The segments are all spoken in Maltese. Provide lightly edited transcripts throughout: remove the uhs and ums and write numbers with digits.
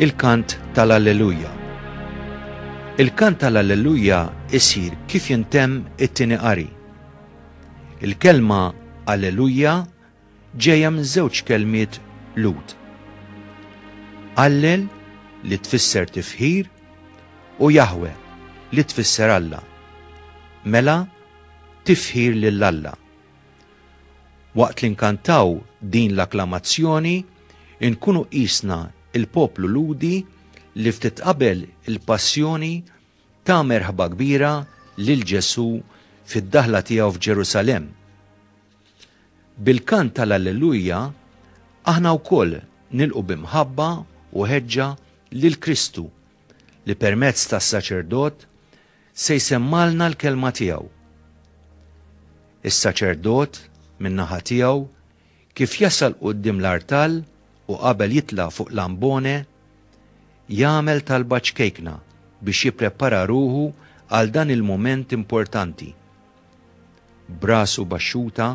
il-kant tal-Alleluja. Il-kant tal-Alleluja isir kif jintemm it-tieni qari. Il-kelma Alleluja ġejja minn żewġ kelmiet Lhud. Allel li tfisser tifħir u Jahwe li tfisser Alla. Mela tifħir lil Alla. Waqt li nkantaw din l-akklamazzjoni, inkunu qisna l-poplu Lhudi li ftit qabel il-Passjoni ta merħba kbira lil Ġesù fid-daħla tiegħu f'Ġerusalemm. Bil-kant tal-Alleluja, aħna wkoll nilqu bi mħabba u ħeġġa lil Kristu li permezz tas-saċerdot se jsemmgħalna l-kelma tiegħu. Is-saċerdot, min-naħa tiegħu, kif jasal quddiem l-artal u qabel jitla' fuq l-ambone, jagħmel talba ċkejkna biex jipprepara ruħu għal dan il-mument importanti. B'rasu baxxuta,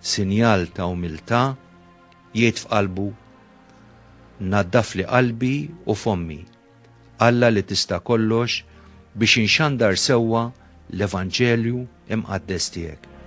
sinjal ta' umiltà, jgħid f'qalbu, Naddafli qalbi u fommi, Alla li tista' kollox biex inxandar sewwa l-Evanġelju Imqaddes tiegħek.